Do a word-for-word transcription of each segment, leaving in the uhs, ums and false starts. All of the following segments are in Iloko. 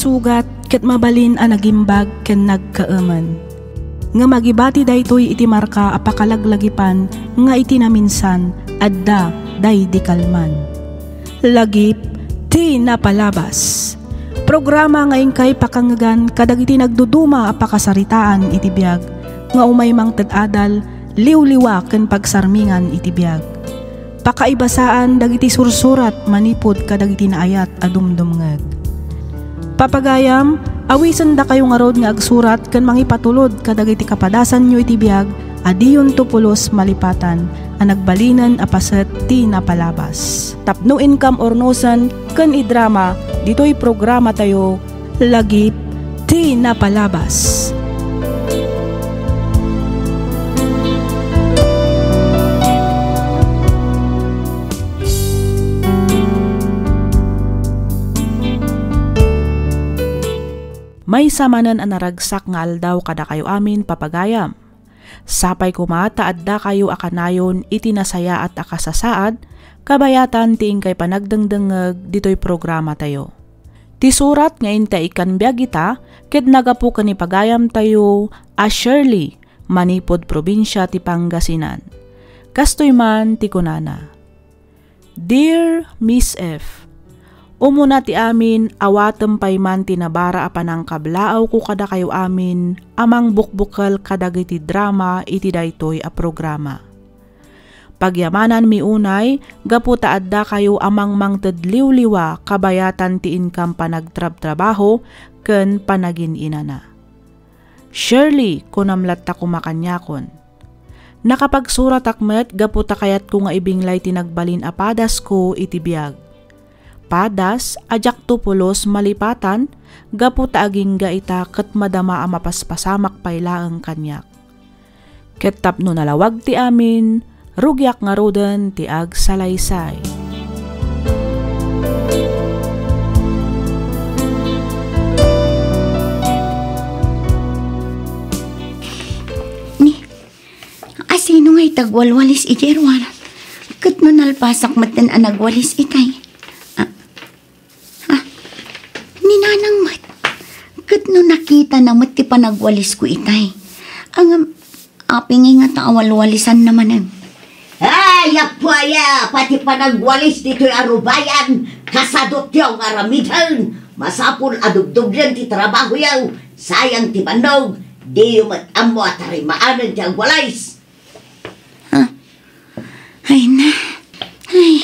Sugat ket mabalin a nagimbag ken nagkaemen. Ngem agibati daytoy iti marka a pakalaglagipan nga iti naminsan, adda daydi kalman. Lagip ti napalabas. Programa nga inkay pakangngegan kadagiti nagduduma a pakasaritaan iti biag nga umay mangted adal, liwliwa ken pagsarmingan iti biag. Pakaibasaan dagiti sursurat manipud kadagiti naayat a dumdumngeg. Papagayam, awisendakayo ngarud nga agsurat ken mangipatulod kadagiti kapadasanyo iti biag a diyonto pulos malipatan a nagbalinen a paset ti napalabas. Tapno inkam urnosen ken idrama ditoy programatayo, Lagip ti Napalabas. Maysa manen a naragsak nga aldaw kadakayo amin, papagayam. Sapay koma ta addakayo a kanayon iti nasayaat a kasasaad, kabayatan ti inkay panagdengdengngeg ditoy programatayo. Ti surat nga inta ikkan biag ita ket nagapu ken ni pagayamtayo a Shirley, manipud probinsia ti Pangasinan. Kastoy man ti kunana, Dear Miss F, umuna ti amin, awatem pay man ti nabara a panangkablaawko kadakayo amin a mangbukbukel kadagiti drama iti daytoy a programa. Pagyamananmi unay gapu ta addakayo a mangmangted liwliwa kabayatan ti inkam panagtrabtrabaho ken panagin-inana. Shirley, kunam latta koma kaniakon. Nakapagsuratak met gapu ta kayatko nga ibinglay ti nagbalin a padasko iti biag. Padas a diakto pulos malipatan gapu ta agingga ita ket madama a mapaspasamak pay laeng kaniak. Ket tapno nalawag ti amin, rugiak ngaruden ti agsalaysay. Ni, asino ngay ti agwalwalis idiay ruar? Ket no nalpasak metten a nagwalis itay? Ah, Ah, ni Nanang met. Ket no nakitana met ti panagwalisko itay. Ngem, apay ngay ngata a walwalisanna manen? Ay, apo aya, pati panagwalis ditoy a rubayan, kasadutyo nga aramiden. Masapul a dubdublen ti trabahoyo. Sayang ti bannog, diyo met ammo a tarimaanen ti agwalis. Ah, Ay na. Ay,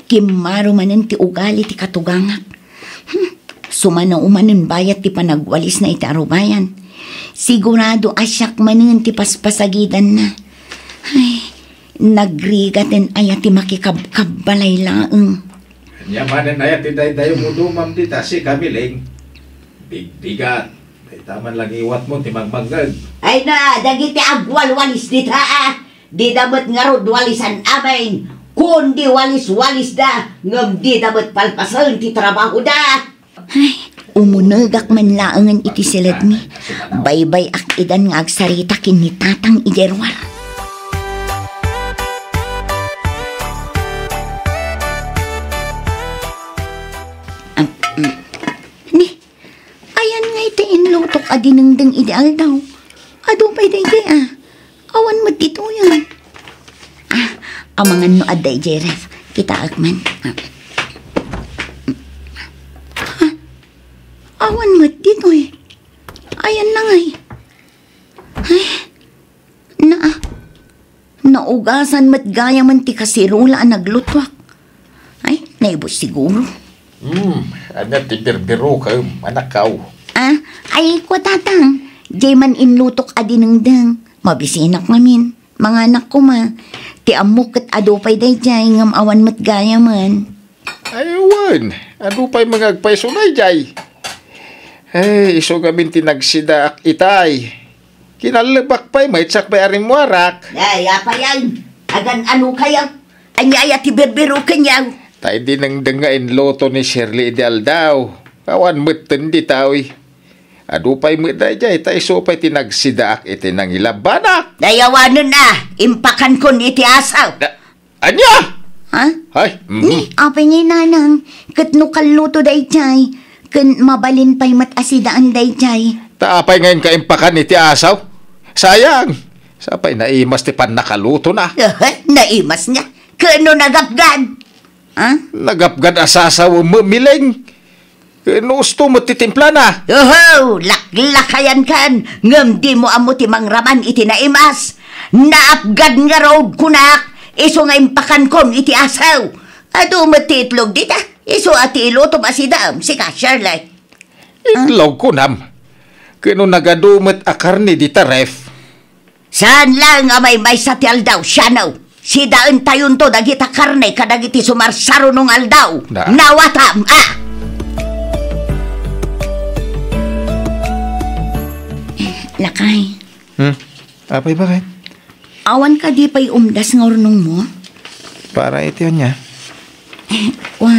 kimmaro manen ti ugali ti katugangak. Hmm, sumanaw manen bayat ti panagwalisna iti arubayan. Sigurado a siak manen ti paspasagidanna. Ay, nagrigaten aya ti makikabkabbalay laeng. Ania manen aya ti daydayo mo dumam dita, si Kamiling? Bigbigat. Dayta man langiwatmo ti magmangngeg. Ay na, dagiti agwalwalis dita, a. Dida met ngarud walisan amin. Kundi walis-walisda, ngem dida met palpasen ti trabahoda. Ay, umunegak man laengen iti siledmi. Baybay-ak idan nga agsarita ken ni Tatang idiay ruar. Am, mm. Ni, Ayan ngay ti inlutok a dinengdeng idi aldaw. Adu pay daydiay, a. Awan met ditoy, a. A, amangan no adda idiay ref. Kitaek man. A. A, awan met ditoy. Ayan na ngay. Ay, na, a. Naugasan met gayamen ti kaserola a naglutuak. Ay, naibus siguro. Hmm, ania ti birbirokem, anakkaw? A, ay, kua, Tatang, diay man inlutok a dinengdeng. Mabisinak ngamin. Manganak koma. Ti ammok ket adu pay daydiay ngem awan met gayamen. Ay, wen, adu pay met nga agpayso daydiay. Ay, isu ngamin ti nagsidaak itay. Kinallebak pay met sakbay a rimmuarak. Ay, apayan, agan-anokayo? Ania aya ti birbirokenyo? Ta idi nangdeng nga inluto ni Shirley idi aldaw, awan metten ditoy. Adu pay met daydiay, ta isu pay ti nagsidaak iti nangilabanak. Dayawanen a, impakankon iti asaw. Da-, Ania? Ha? Ay, mhm. Ni, apay ngay, Nanang, ket no kalluto daydiay, Ken mabalin pay met a sidaen daydiay. Ta apay nga inka impakan iti asaw? Sayang! Sapay naimas ti pannakalutona. Aha, naimas nga. Ken no nagapgad? Ha? Nagapgad a sasawem, Mileng. Ken no usto met ti timplana. Oho, laklakayankan. Ngem dimo ammo ti mangraman iti naimas. Naapgad ngarud, kunak, isu nga impakankom iti asaw. Adu met ti itlog dita. Isu a ti ilutom a sidaem, sika, Shirley. Itlog, kunam. Ken no nagadu met a karne dita ref. Saan laeng a maymaysa ti aldaw, siano? Sidaentayonto dagita karne kadagiti sumarsarunong aldaw. Na. Nawatam, ah! Lakay. Hmm? Apay, bakit? Awan kadi pay umdas nga urnongmo? Para iti ania? Eh, wa,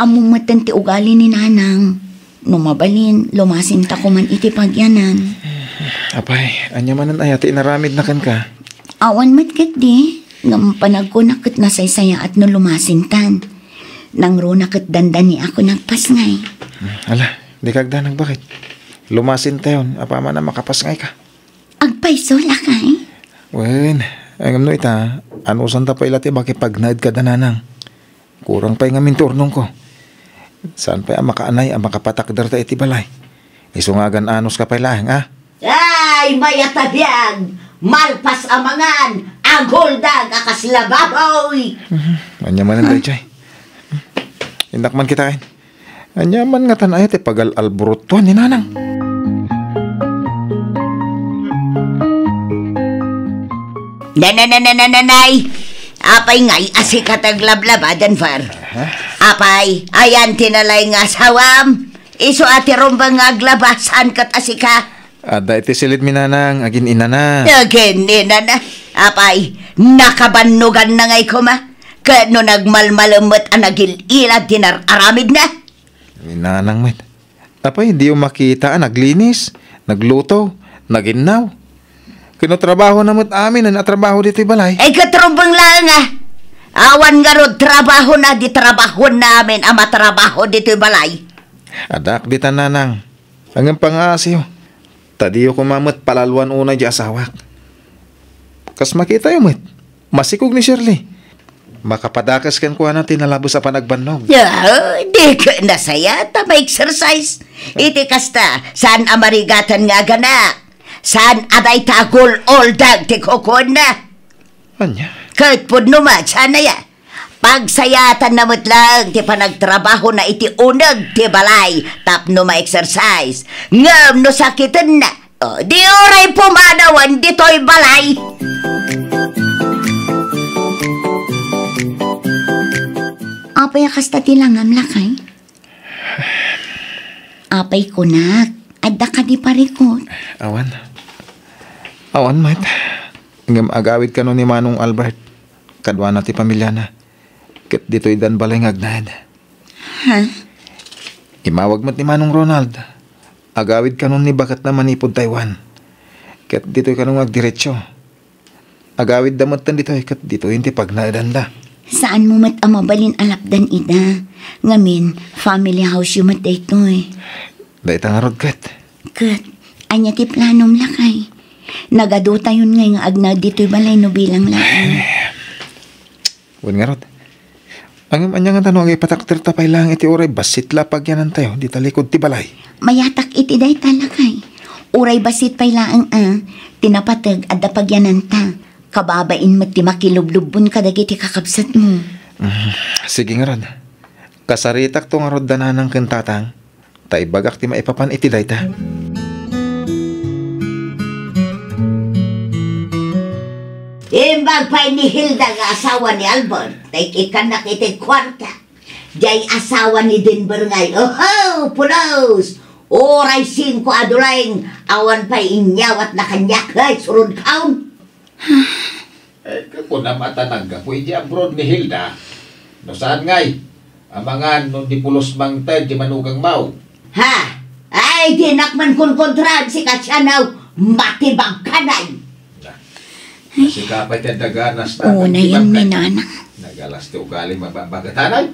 ammo metten ti ugali ni Nanang. No mabalin, lumasinta koman iti pagyanan. Apay, ania manen aya ti inaramidna kenka? Awan met ketdi, ngem panagkunak ket nasaysayaat no lumasintan. Nangruna ket dandani a nagpasngay. Hmm, ala, dika agdanag, bakit? Lumasintayon, apaman a makapasngayka. Agpayso, lakay? Wen, ngem no ita, anusanta pay la ti makipagnaed kada Nanang. Kurang pay ngamin ti urnongko. Saan pay a makaanay a makapatakderta iti balay? Isu nga agan-anuska pay laeng, a? Ay, mayat a biag! Malpas a mangan, aguldag a kasla baboy! Mhm. Ania manen daydiay? Innak man kitaen. Ania man ngatan aya ti pagal-alburutuan ni Nanang? Nanananananay! Apay ngay a sika ti aglablaba, Denver? Aha. Apay, ayan ti nalay nga asawam? Isu a ti rumbeng nga aglaba, saan ket a sika? Adda iti silidmi, Nanang, agin-inana. Agin-inana? Apay, nakabannoganna ngay koma? Ket no nagmalmalem met a nagil-ilad ti nar-aramidna? Ni Nanang met. Apay, diyo makita a naglinis, nagluto, naginnaw? Ken no trabahona met amin a trabaho ditoy balay? Ay, ket rumbeng laeng, a. Awan ngarud trabahona, di trabahoenna amin a matrabaho ditoy balay. Addaak ditan, Nanang. Ngem pangaasiyo, ta diyo koma met palaluan unay di asawak. Kas makitayo met, masikog ni Shirley. Makapadakes kenkuana ti nalabes a panagbannog. Ah, di ket nasayaat a ma-exercise. Iti kasta, saan a marigatan nga aganak. Saan a dayta a gul-uldag ti kukuenna. Ania? Ket pudno met, saan aya? Pagsayaatanna met laeng ti panagtrabahona iti uneg ti balay tapno ma-exercise. Ngem no sakitenna, o, di uray pumanawen ditoy balay. Apay a kasta ti langam, lakay? Apay kunak, adda kadi parikut? Awan. Awan met. Ngem agawid kano ni Manong Albert. Kaduana ti pamiliana. Ket ditoy dan balay nga agnaed. Ha? Imawag met ni Manong Ronald. Agawid kano ni baketna manipud Taiwan. Ket ditoy kano nga agdiretso. Agawidda metten ditoy ket ditoy ti pagnaedanda. Saanmo met a mabalin a lapdan ida. Ngamin, family house yo met daytoy. Dayta ngarud ket. Ket, ania ti planom, lakay? Nagadutayon ngay nga agnaed ditoy balay no bilang laeng. Wen ngarud. Ngem ania ngata no agipatakderta pay laeng iti uray bassit la pagyanantayo dita likud ti balay? Mayatak iti dayta, lakay. Uray bassit pay laeng a, ti napateg adda pagyananta. Kababain met ti makilublubbon kadagiti kakabsatmo. Mm, sige ngarud. Kasaritakto ngarud da nanang ken tatang. Ta ibagak ti maipapan iti dayta. Imbag pay ni Hilda nga asawa ni Albert, ta ikkannak iti kuarta. Diay asawa ni Denver ngay, oho, pulos! Uray singko a dollar, awan pay inyawatna kaniak, ay, surod kaon. Eh, kakunam a ta naggapu iti abroad ni Hilda. No saan ngay, amangan no di pulos mangted ti manugangmo. Ha? Ay, dinak man kunkontraan sika, Sianaw. Matibag ka, nay. Na, nasika pay ti adda ganas ta. Oo, na yan, ni Nana. Nagalas ti ugali, mababaga tanay.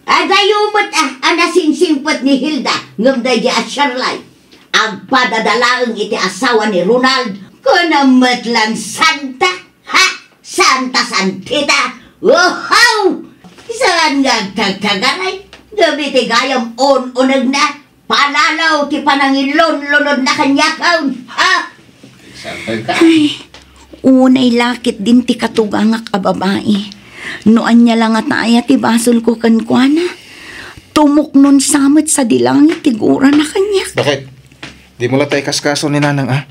Adayo met, ah, Nasingsingpet ni Hilda ngem daydi a Shirley. Agpadada laeng iti asawa ni Ronald. Kunam met lang santa. Ha? Santa Santita? Uhaw! Saan nga agkagkagaray? Gapu iti gayam un-unegna, palalo ti panangilunlunodna kaniak, ha? Ay, unay lakit din ti katugangak a babai. No ania la nga taya ti basolko kenkuana, tumuknon sa met sadi langit ti gurana kaniak. Bakit? Dimo la ta ikaskaso ni Nanang, a?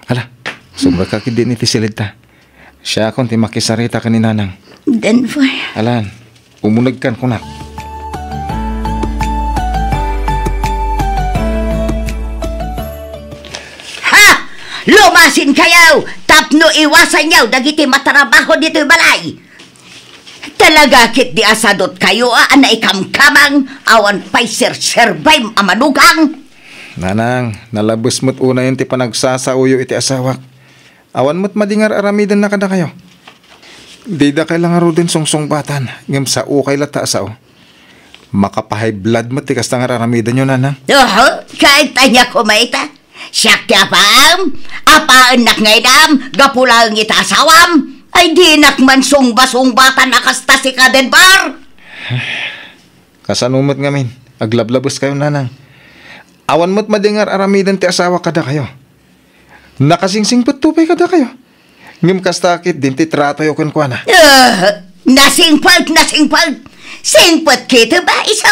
Hala, sumrekka ketdin iti siled ta. Siakon ti makisarita ken ni Nanang. Denver. Alan, umunegkan kunak. Ha! Lumasinkayo tapno iwasanyo dagiti matrabaho ditoy balay. Talaga ketdi a sadotkayo a naikamkamang awan pay serserbem a manugang. Nanang, nalabes met unayen ti panagsasaoyo iti asawak. Awan met madi nga ar-aramidenna kadakayo. Didakay la ngaruden sungsungbatan, ngem saokay latta a sao. Makapa-high blood met ti kasta nga ar-aramidenyo, Nanang. Oho, kahit ania koma ita. Siak ti apaam, apaennak nga inam, gapu laeng ita asawam. Ay, dinak man sungba-sungbatan a kasta sika, Denver. Kasano met ngamin? Aglablabeskayo, Nanang. Awan met madi nga ar-aramiden ti asawak kadakayo. Nakasingsingpetto pay kadakayo. Ngem kasta ketdin ti tratoyo kenkuana. Ah, nasingpet, nasingpet. Singpet ketdi ba, iso?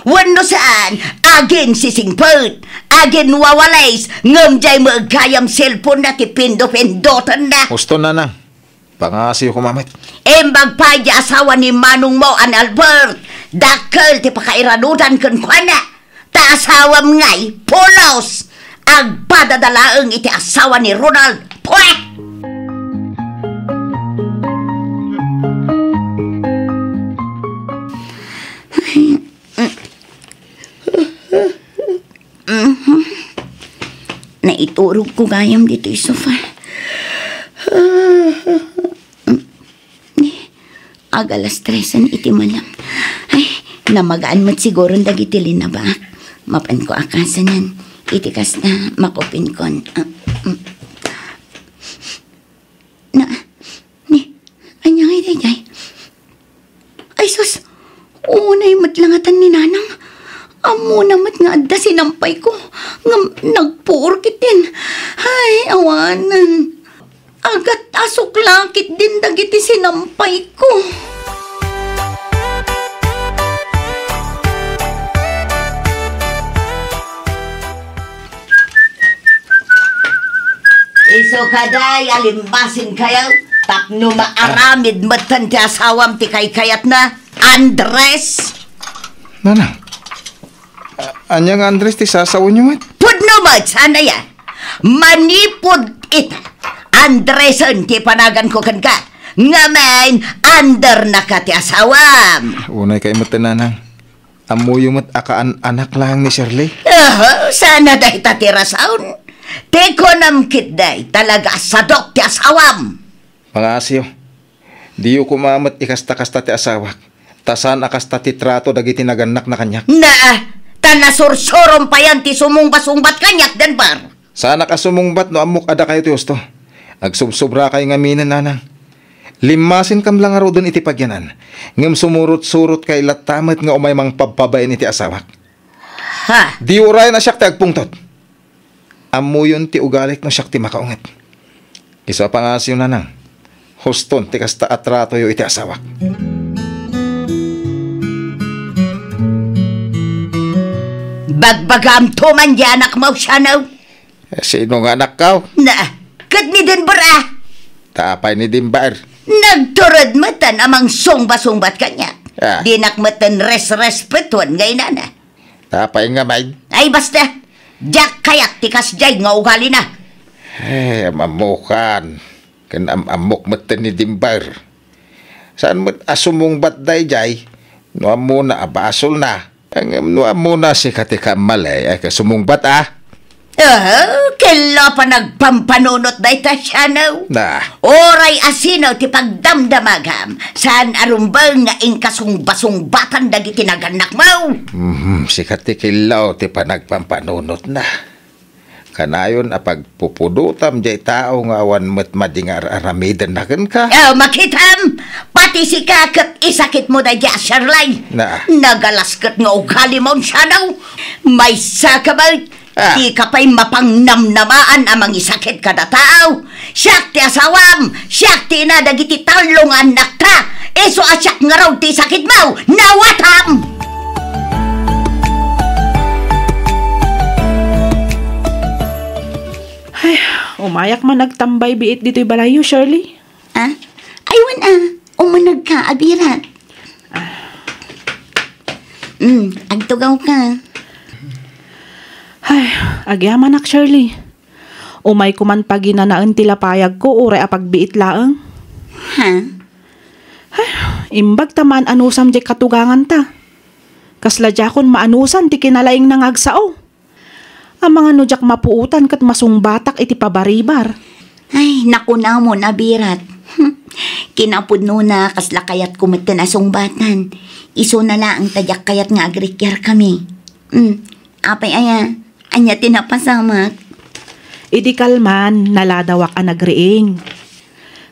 Wenno saan, aginsisingpet, aginwawalis, ngem diay met gayam cellphone-na ti pindo-pindotenna. Husto, Nanang. Pangasiyo koma met. Imbag pay diay asawa ni manongmo a ni Albert. Dakkel ti pakairanudan kenkuana. Ta asawam ngay, pulos! Agpadada laeng iti asawa ni Ronald. Pweh! Mhm. Naiturogko gayam ditoy sofa. Aga alas tresen iti malem. Ay, namagaan met siguron dagiti linabaak. Mapanko a kasanen. Iti kasta, makupinkon. Ah, mm. Na, ni, ania ngay daydiay? Ay sus, unay met langatan ni Nanang. Ammona met nga adda sinampayko, ngem nagpuor ketdin. Ay, awanen. Agat-asok la ketdin dagiti sinampayko. Isu kadi a limmasinkayo tapno maaramid metten ti asawam ti kaykayatna, Andres. Nanang, a-, ania nga Andres ti sasawenyo met? Pudno met, saan aya? Manipud ita. Andresen ti panaganko kenka. Ngamin, Andernaka ti asawam. Unay kay metten, Nanang. Ammoyo met a kaan-anak laeng ni Shirley? Aha, saan a dayta ti rason. Ti kunam ketdi, talaga a sadok ti asawam. Pangasiyo, diyo koma met ikasta-kasta ti asawak, ta saan a kasta ti trato dagiti nagannakna kaniak. Naa, ta nasursurom payen ti sumungba-sungbat kaniak, Denver. Saanak a sumungbat no ammok a dakayo ti husto. Agsubsobrakayo ngaminen, Nanang. Limmasinkam la ngaruden iti pagyanan, ngem sumurot-surotkay latta met nga umay mangpabpabain iti asawak. Ha? Diyo urayen a siak ti agpungtot. Ammoyon ti ugalik no siak ti makaunget. Isu a pangasiyo, Nanang. Huston ti kasta a tratoyo iti asawak. Bagbagaamto man diay anakmo, siano? Eh, sino nga anakko? Na, ket ni Denver, a? Ta apay ni Denver? Nagtured metten a mangsungba-sungbat kaniak. Ah. Dinak metten resrespetuen nga inana. Ta apay ngamin? Ay, basta. Diak kayat ti kasdiay nga ugalina. Eh, am-ammokan. Ken am-ammok metten ni Denver. Saan met a sumungbat daydiay? No ammona a basolna. Ngem no ammona sika ti kammalay, ay, ka sumungbat, a? Oh, kello panagpampanunot dayta siano. Na. Uray asino ti pagdamdamagam, saan a rumbeng nga inkasungbasungbatan dagiti nagannakmo. Mhm, sika ti kello ti panagpampanunotna. Kanayon a pagpupudotam jay tao nga awan met madi nga ar-aramidenna kenka. Oh, makitam! Pati sika ket isakitmo daydi a Shirley. Na. Nagalasket nga ugalimon siano. Maysa ka met. Ah. Dika pay mapangnamnamaan a mangisakit kada tao. Siak ti asawam, siak ti ina dagiti tallo nga annakta. Isu a siak ngarud ti isakitmo, nawatam! Ay, umayak man agtambay biit ditoy balayyo, Shirley. Ah? Ay, wen a, umunegka, Abirat. Ah. Mm, agtugawka. Ay, agyamanak, Shirley. Umayko man paginanaen ti lapayagko uray a pagbiit laeng. Ha? Ay, imbag ta maan-anusam diay katuganganta. Kasla diakon maanusan ti kinalaingna nga agsao. Amangan no diak mapuotan ket masungbatak iti pabaribar. Ay, nakunamon, Abirat. Kinapudnona, kasla kayatko metten a sungbatan. Isuna laeng ta diak kayat nga agrikiarkami. Mm, apay aya, ania ti napasamak? Idi kalman, naladawak a nagriing.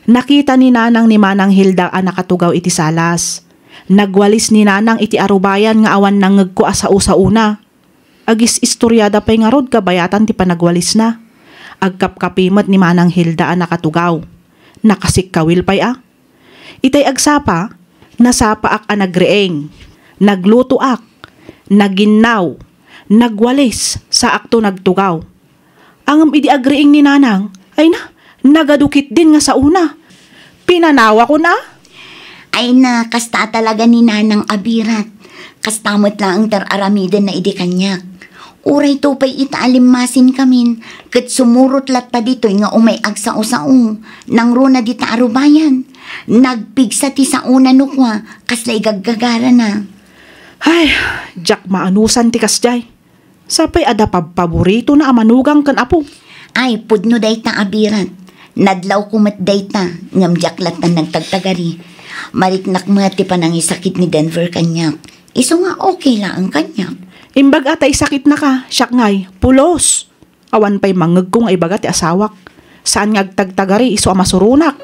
Nakita ni Nanang ni Manang Hilda a nakatugaw iti salas. Nagwalis ni Nanang iti arubayan nga awan nangngegko a sao-saona. Agis-istoriada pay ngarud kabayatan ti panagwalisna. Agkapkapi met ni Manang Hilda a nakatugaw. Nakasikkawil pay a. Itay agsapa, nasapaak a nagriing, naglutoak, naginnaw, nagwalis, saakto nagtugaw. Ngem idi agriing ni Nanang, ay na, nagadu ketdin nga saona. Pinanawakon a. Ay na, kasta a talaga ni Nanang, Abirat. Kasta met laeng ti ar-aramidenna idi kaniak. Uray to pay ita a limmasinkamin, ket sumurot latta ditoy nga umay agsao-sao, nangruna dita arubayan. Nagpigsa ti saona no kua, kasla igaggagarana. Ay, diak maanusan ti kasdiay. Sapay adda pabpaboritona a manugang ken apo. Ay, pudno dayta, Abirat. Nadlawko met dayta, ngem diak latta nagtagtagari. Mariknak met ti panangisakit ni Denver kaniak. Isu nga okay laeng kaniak. Imbag a ta isakitnaka, siak ngay, pulos. Awan pay mangngegko nga ibaga ti asawak. Saan nga agtagtagari isu a masuronak.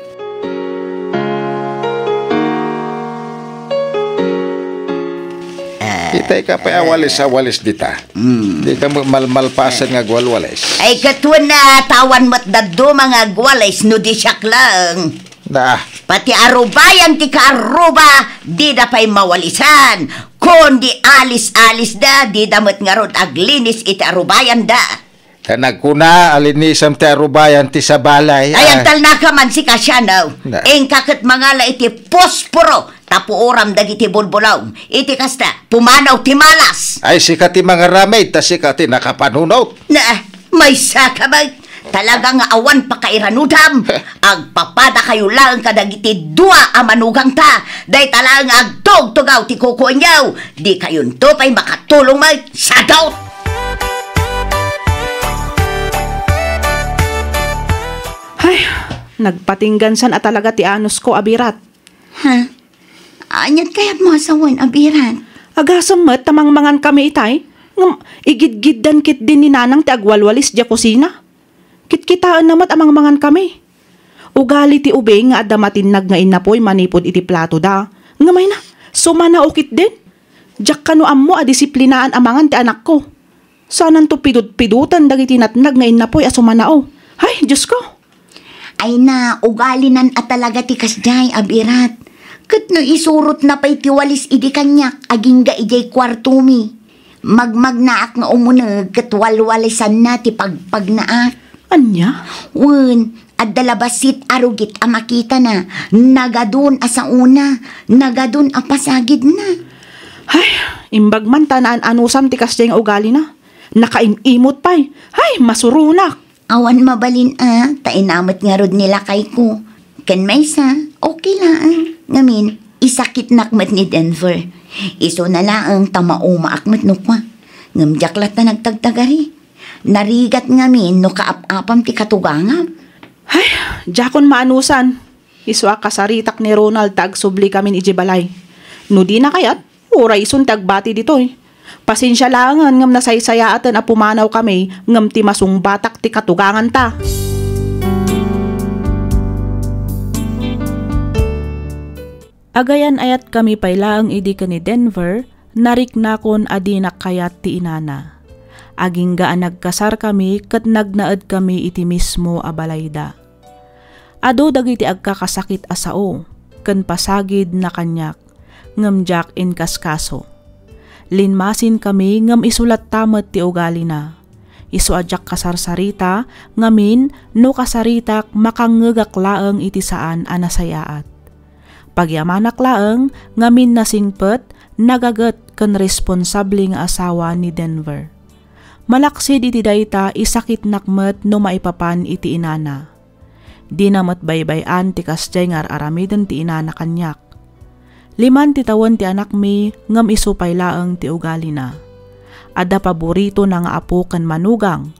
Itay ka pay a walis a walis dita. Mm. Di ka mo malmalpasen nga agwalwalis. Ay, ket wen a, ta awan met dadduma nga agwalis no di siak laeng. Da. Pati arubayan ti kaaruba, dida pay mawalisan. Kundi alis-alisda, dida met ngarud aglinis iti arubayanda. Ta nagkuna a linisem ti arubayan ti sabali. Ay, ah, agtalnaka man sika, siano. Na. Inka ket mangala iti posporo, ta puoram dagiti bulbulong. Iti kasta, pumanaw ti malas. Ay, sika ti mangaramid, ta sika ti nakapanunot. Na, maysa ka met. Talaga nga awan pakairanudam. Agpapadakayo laeng kadagiti dua a manugangta. Dayta laeng nga agtugtugaw ti kukuenyo. Dikayonto pay makatulong met. Sadot! Ay, nagpatinggansan a talaga ti anusko, Abirat. Ha? Aniat kayatmo a sawen, Abirat? Agasem met ta mangmangan kami itay, ngem igidgiddan ketdin ni Nanang ti agwalwalis diay kusina. Kitkitaenna met a mangmangan kami. Ugali ti ubing nga adda matinnag nga innapuy manipud iti platoda. Ngem ay na, sumanao ketdin. Diak kano ammo a disiplinaan a mangan ti anakko. Saananto pidutpidutan dagiti natnag nga innapuy a sumanao. Ay, Diosko! Ay na, ugalinan a talaga ti kasdiay, Abirat. Ket no isurotna pay ti walis idi kaniak, agingga idiay kuartomi. Magmagnaak nga umuneg ket walwalisanna ti pagpagnaak. Ania? Wen, adda la bassit a rugit a makitana, nagadun a saona, nagadun a pasagidna. Ay, imbag man ta naan-anusam ti kasdiay nga ugalina. Nakaim-imot pay. Ay, masuronak! Awan mabalin a, ta inamet ngarud ni lakayko. Ken maysa, okay laeng. Ngamin, isakitnak met ni Denver. Isuna laeng ta maumaak met no kua. Ngem diak latta nagtagtagari. Narigat ngamin no kaap-apam ti katugangam. Ay, diakon maanusan. Isu a kasaritak ni Ronald ta agsubli kamin iji balay. No dina kayat, uray isun ti agbati ditoy. Pasensia laengen ngem nasaysayaaten a pumanaw kami ngem ti masungbatak ti katuganganta. Agayan-ayatkami pay laeng idi ken ni Denver, nariknakon a dinak kayat ti inana. Agingga a nagkasarkami ket nagnaedkami iti mismo a balayda. Adu dagiti agkakasakit a sao ken pasagidna kaniak, ngem diak inkaskaso. Linmasinkami ngem isu latta met ti ugalina. Isu a diak kasarsarita, ngamin, no kasaritak, makangngegak laeng iti saan a nasayaat. Pagyamanak laeng, ngamin nasingpet, nagaget, ken responsable nga asawa ni Denver. Malaksid iti dayta, isakitnak met no maipapan iti inana. Dina met baybay-an ti kasdiay nga ar-aramiden ti inana kaniak. Liman ti tawen ti anakmi, ngem isu pay laeng ti ugalina. Adda paboritona nga apo ken manugang.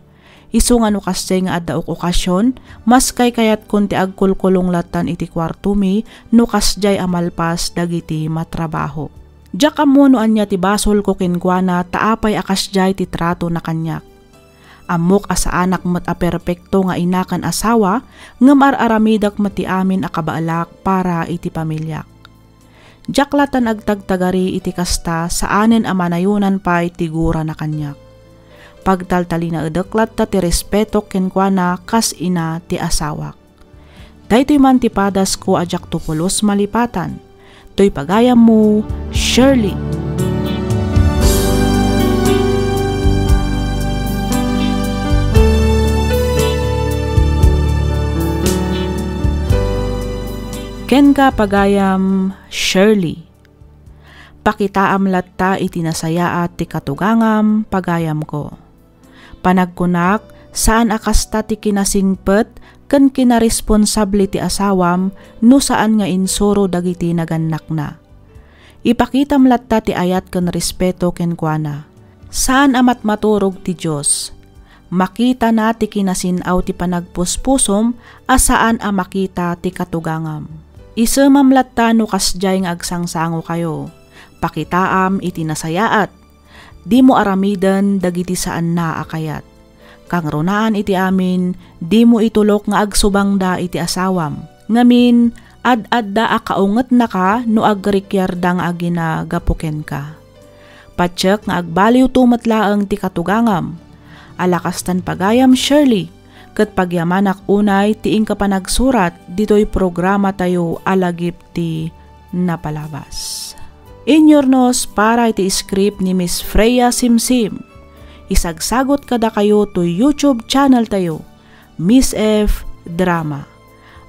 Isu nga no kasdiay nga adda ok-okasion, mas kaykayatkon ti agkulkulong lattan iti kuartomi no kasdiay a malpas dagiti matrabaho. Diak ammo no ania ti basolko kenkuana ta apay a kasdiay ti tratona kaniak. Ammok a saanak met a perpekto nga ina ken asawa, ngem ar-aramidek met ti amin a kabaelak para iti pamiliak. Diak lattan agtagtagari iti kasta saanen a manayonan pay ti gurana kaniak. Pagtaltalinaedek latta ti respetok kenkuana kas ina ti asawak. Daytoy man ti padasko a diak to pulos malipatan. Toy pagayammo, Shirley. Kenka, pagayam Shirley. Pakitaam latta iti nasayaat ti katugangam, pagayamko. Panagkunak, saan a kasta ti kinasingpet ken kinaresponsable ti asawam no saan nga insuro dagiti nagannakna. Ipakitam latta ti ayat ken respeto kenkuana. Saan a matmaturog ti Dios. Makitana ti kinasin-aw ti panagpuspusom a saan a makita ti katugangam. Isemam latta no kasdiay nga agsangsangokayo. Pakitaam iti nasayaat. Dimo aramiden dagiti saanna a kayat. Kangrunaan iti amin, dimo itulok nga agsubangda iti asawam. Ngamin, ad-adda a kaungetnaka no agrikiarda nga agina gapu kenka. Patiek nga agbaliwto met laeng ti katugangam. Alakastan pagayam, Shirley, ket pagyamanak unay ti inka panagsurat ditoy programatayo a Lagip ti Napalabas. Inyurnos para iti script ni Miss Freya Simsim. Isagsagot kadakayo to YouTube channel tayo, Miss F Drama.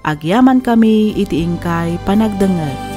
Agyaman kami iti inkay panagdengngeg.